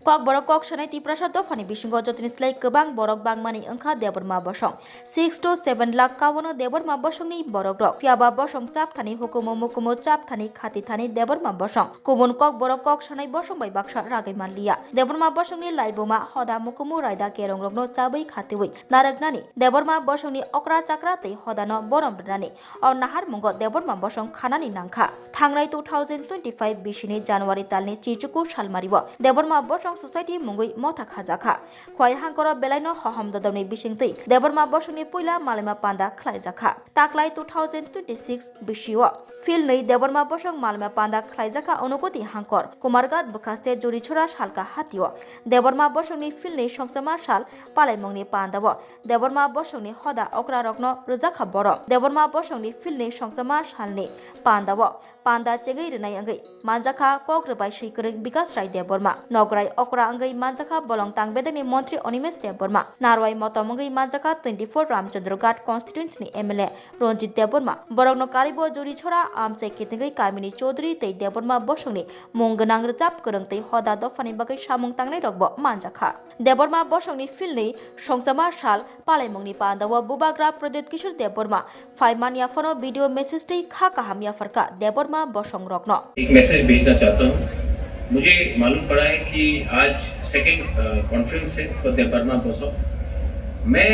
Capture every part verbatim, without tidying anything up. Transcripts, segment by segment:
Kokborok kok sanai Tiprasa dophani bisingo jotoni slai kwbang borok bangmani wngkha Debbarma bosong. Six to seven lakh kaono Debbarma bosongni borokrok. Phiyaba bosong chapthani hukumu mukumu chapthani khatithani Debbarma bosong. Kubun kokborok kok sanai bosong bai baksa ragwi manliya. Debbarma bosongni laibuma hoda mukumu raida kerongrokno chabwi khatiwi narwknani Debbarma bosongni okra chakra tei hodano borom rwnani o naharmungo Debbarma bosong khanani nangkha. Thangnai two thousand twenty-five bisini January talni chichuku salmario Debbarma Bosong Society mungwi motha khajakha. Khwai hangkoro belaino hohom dodorni bisingtwi Debbarma Bosongni puila malaima panda khlaijakha. Taklai two thousand twenty-six bisio philnwi Debbarma Bosong malaima panda khlaijakha Unokoti hangkor, Kumarghat bwkhaste Jurichora salka hatio. Debbarma Bosongni philnwi songchama sal palaimungni pandao Debbarma Bosongni hoda okrarokno rwjakha borom. Debbarma Bosongni philnwi songchama salni pandao panda chengwi rwnai wngwi manjakha kok rwbai swi kwrwng Bikas Rai Debbarma, nograi okra wngwi manjakha bolong tangbedekni montri Animesh Debbarma, narwai motom wngwi manjakha twenty-four Ramchandra Ghat constituency ni M L A Ranjit Debbarma. Borokno karibo Jurichora amchai kitingwi kamini Chaudhary tei Debbarma bosongni mung gwnang rwchap kwrwng tei hoda dophani bagwi samung tangnairokbo manjakha. Debbarma bosongni philnwi songchama sal palaimungni pandao Bubagra Pradyut Kishore Debbarma phaimani aphano video message twi kha kaham yapharkha Debbarma bosongrokno. एक message भेजना चाहता हूँ। मुझे मालूम पड़ा है कि आज सेकंड कॉन्फ्रेंस है फॉर देबबर्मा बोसोंग। मैं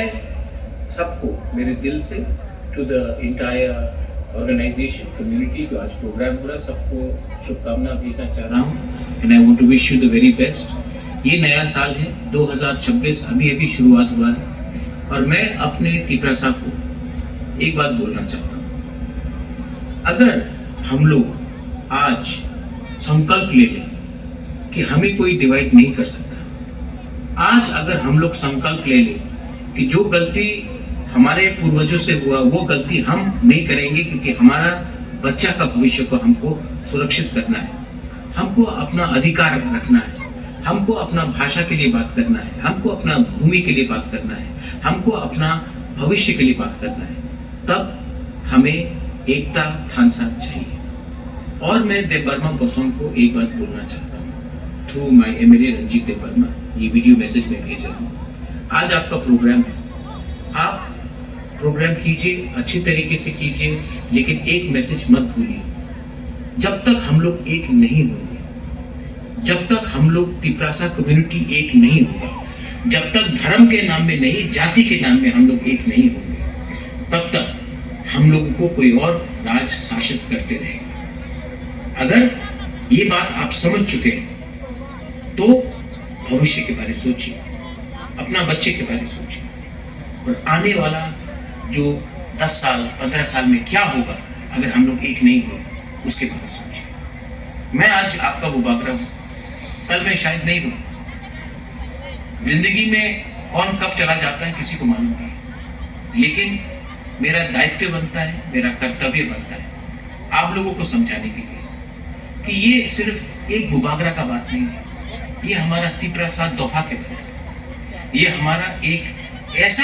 सबको मेरे दिल से, to the entire organisation community जो आज प्रोग्राम हो रहा है, सबको शुभकामना भेजना चाह रहा हूँ। And I want to wish you the very best। ये नया साल है दो हज़ार छब्बीस, अभी अभी शुरुआत हुआ है। और मैं अपने तिपरासा को एक बात बोलना चाहता हूँ, अगर हम लोग आज संकल्प ले लें कि हमें कोई डिवाइड नहीं कर सकता, आज अगर हम लोग संकल्प ले लें कि जो गलती हमारे पूर्वजों से हुआ, वो गलती हम नहीं करेंगे, क्योंकि हमारा बच्चा का भविष्य को हमको सुरक्षित करना है, हमको अपना अधिकार रखना है, हमको अपना भाषा के लिए बात करना है, हमको अपना भूमि के लिए बात करना है, हमको अपना भविष्य के लिए बात करना है, तब हमें एकता थानसा चाहिए। और मैं देबबर्मा बोसोंग को एक बात बोलना चाहता हूँ, थ्रू माय एमएलए रंजीत देबबर्मा, ये वीडियो मैसेज मैं भेज रहा हूँ। आज आपका प्रोग्राम है, आप प्रोग्राम कीजिए, अच्छे तरीके से कीजिए, लेकिन एक मैसेज मत भूलिए, जब तक हम लोग एक नहीं होंगे, जब तक हम लोग तिपरासा कम्युनिटी एक नहीं होगा, जब तक धर्म के नाम में नहीं, जाति के नाम में हम लोग एक नहीं होंगे, तब तक हम लोगों को कोई और राज शासित करते रहेगा। अगर ये बात आप समझ चुके हैं, तो भविष्य के बारे सोचिए, अपना बच्चे के बारे सोचिए, और आने वाला जो दस साल, पन्द्रह साल में क्या होगा अगर हम लोग एक नहीं हुए, उसके बारे में सोचिए। मैं आज आपका बुबागरा हूँ, कल मैं शायद नहीं हूँ। जिंदगी में कौन कब चला जाता है, किसी को मालूम नहीं, लेकिन मेरा दायित्व बनता है, मेरा कर्तव्य बनता है आप लोगों को समझाने के लिए कि ये सिर्फ एक बुबागरा का बात नहीं है, ये हमारा तिपरासा दोफा के बारे में, ये हमारा एक ऐसा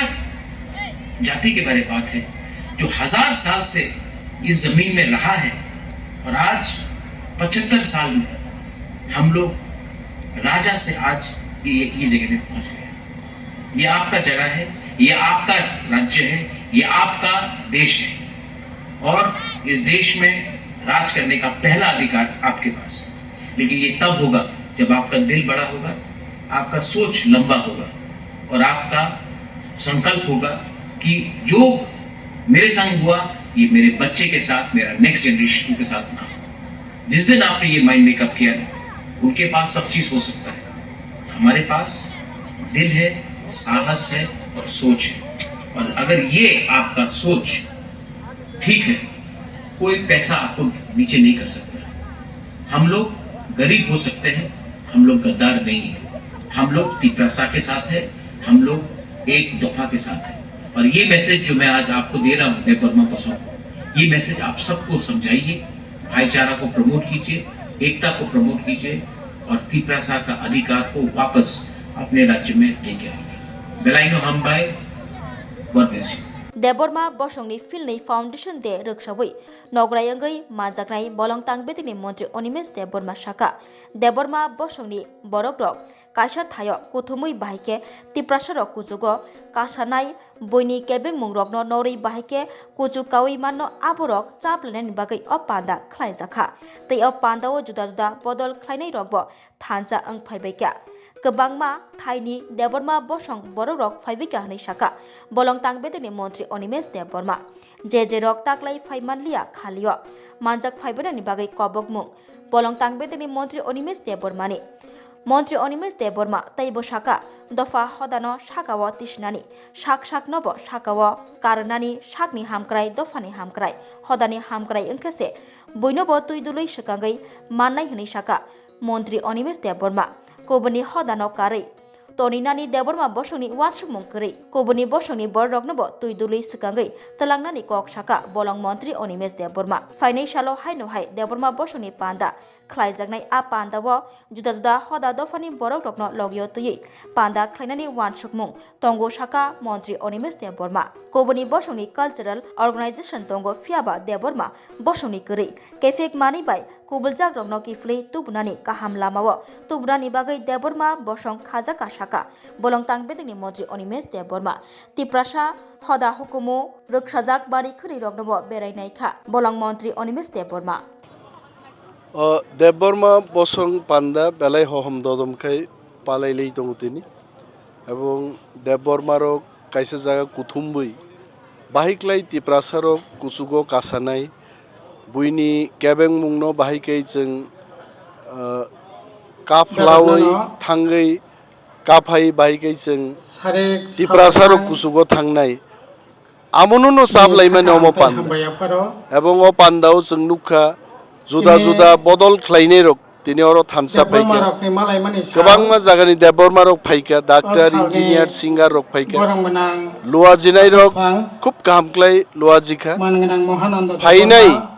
जाति के बारे में बात है जो हजार साल से इस जमीन में रहा है, और आज पचहत्तर साल में हम लोग राजा से आज ये, ये जगह में पहुंच गए। ये आपका जगह है, ये आपका राज्य है, ये आपका देश है, और इस देश में राज करने का पहला अधिकार आपके पास है। लेकिन ये तब होगा जब आपका दिल बड़ा होगा, आपका सोच लंबा होगा, और आपका संकल्प होगा कि जो मेरे संग हुआ, ये मेरे बच्चे के साथ, मेरा नेक्स्ट जनरेशन के साथ ना हो। जिस दिन आपने ये माइंड मेकअप किया, उनके पास सब चीज हो सकता है, हमारे पास दिल है, साहस है और सोच है। और अगर ये आपका सोच ठीक है, कोई पैसा आपको नीचे नहीं कर सकता। हम लोग गरीब हो सकते हैं, हम लोग गद्दार नहीं हैं, हम लोग तिपरासा के साथ है, हम लोग एक दफा के साथ है। और ये मैसेज जो मैं आज आपको दे रहा हूँ, मैं परमा पसंद, ये मैसेज आप सबको समझाइए, भाईचारा को प्रमोट कीजिए, एकता को प्रमोट कीजिए और तिपरासा का अधिकार को वापस अपने राज्य में लेके आइए। Belaino hambai, God bless you। Debbarma bosongni philni Foundation Day rwksawi nograi wngwi manjaknai bolong tang bedekni montri Animesh Debbarma sakha, Debbarma bosongni borokrok kaisa thaio kuthumwi bahai khe Tiprasarok kuchugo kasanai, buini kebengmungrokno norwi bahai khe kuchuk kaui manno, aborok chaplainani bagwi o panda khlaijakha. Tei o pandao juda juda bodol khlainairokbo thansa wng phaibaikha. Kwbangma thaini Debbarma bosong borokrok phaibaikha hwnwi sakha bolong tang bedekni montri Animesh Debbarma. Je je rok taklai phai manliya khalio manjak phaibainani bagwi kobokmung bolong tang bedekni montri Animesh Debbarmani. Montri Animesh Debbarma teibo sakha, dopha hodano sakao tisinani, sak saknobo sakao karwnani, sakni hamkrai, dophani hamkrai, hodani hamkrai wngkhe se buinobo twi dului swkangwi mannai hwnwi sakha montri Animesh Debbarma. Kubuni hodano karwi toninani Debbarma bosongni uansukmung kwrwi, kubuni bosongni bororoknobo twi dului swkangwi twlangnani kok sakha bolong montri Animesh Debbarma. Phainai salo haino hai Debbarma bosongni panda khlaijaknai. A pandao juda juda hoda dophani borokrokno logio twiwi panda khlainani uansukmung tongo sakha montri Animesh Debbarma. Kubuni bosongni cultural organization tongo, phiyaba Debbarma bosongni kwrwi kephek manwi bai kubuljakrokno kiphilwi tubunani kaham lamao tubunani bagwi Debbarma bosong khajakha sakha bolong tang bedekni montri Animesh Debbarma. Tiprasa hoda hukumu rwksajak bari khwrwiroknobo berai naikha bolong montri Animesh Debbarma. O Debbarma bosong panda belai hohom dodom khai palai lai tongo tini. Ebong Debbarma rok kaisa jaga kuthumwi bahiklai Tiprasa rok kuchugo kasanai, buini kebengmungno bahai khe chwng, ah, kaphalawi thangwi kaphai bahai khe chwng Tiprasa rok kuchugo thangnai. Amono no sap laimani omo panda. Ebong o pandao chwng nukha juda juda bodol khlainai rok tini oro thansa phaikha. Kwbangma jagani Debbarma rok phaikha, doctor, engineer, singer rok phaikha. Luajinai rok khub kaham khlai luajikha. Phainai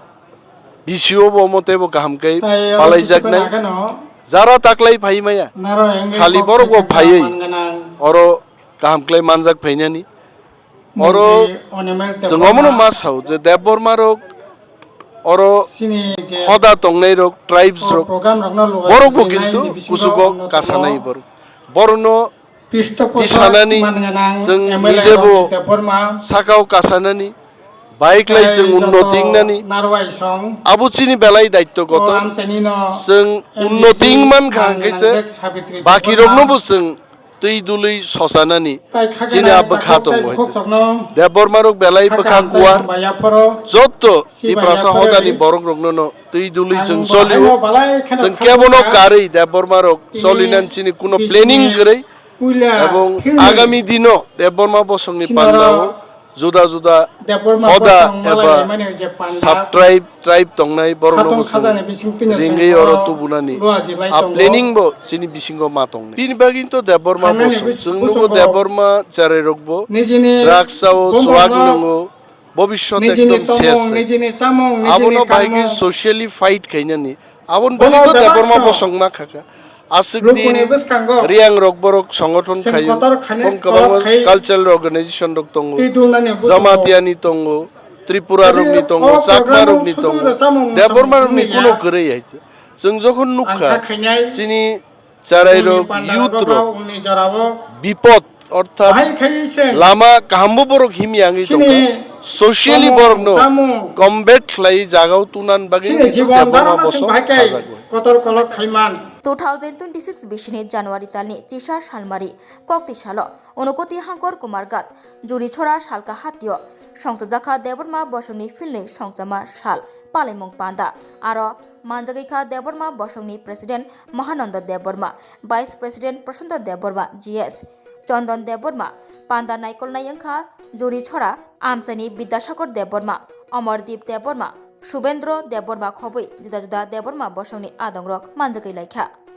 bisio bo omo teibo kaham khe palaijaknai. Jara taklai phaimaya. Khali borok bo phaiwi oro kaham khlai manjak phainani. Oro chwng omono ma sao je Debbarma rok oro hoda tongnai rok, tribes rok, borok bo kintu kuchugo kasanai borok. Borokno tisanani chwng nijebo sakao kasanani, baiklai chwng unnoti wngnani. Abo chini belai daitto goto. Chwng unnoti wngmankha hwnkhe se bakiroknobo chwng twi dului sosanani chini a bwkha tongo hai se. Debbarma rok belai bwkha kuar, jotto Tiprasa hodani borok rokno no twi dului chwng cholio. Chwng kebono karwi Debbarma rok cholinani chini kuno planning kwrwi, ebong agami dino Debbarma bosongni pandao juda juda hoda eba sub-tribe, tribe tongnai borokno bo chwng ringwi oro tubunani a planning bo chini bisingo ma tongnai. Bini bagwi to Debbarma bosong, chwng nugo Debbarma cherai rokbo drugs o, chuak nwngo, bobiswt ekdom ses se. Abono bai khe socially fight khainani. Aboni bagwi to Debbarma bosong ma khaka. Aswk din Riyang rok borok songothon khaio, bong kwbangma cultural organization rok tongo, Jamatia ni tongo, Tripura rok ni tongo, Chakma rok ni tongo, Debbarma rok ni kuno kwrwi hai se. Chwng jokhon nukha chini cherai rok, youth rok bipod orthat lama kahambo borok himya wngwi tongkha, socially borokno combat khlai jagao tunan bagwi Debbarma bosong khajago. Two thousand twenty-six bisini January talni chisa salmari koktwi salo Unakoti Hangkor Kumarghat Jurichora salka hatio songchajakha Debbarma bosongni philni songchama sal palaimung panda. Aro manjagwikha Debbarma bosongni President Mahananda Debbarma, Vice President Prasanta Debbarma G S, Chandan Debbarma, panda naikolnai wngkha Jurichora amchaini Bidyasagar Debbarma, Amardeep Debbarma, Subendra Debbarma khobwi juda juda Debbarma bosongni adongrok manjagwi laikha.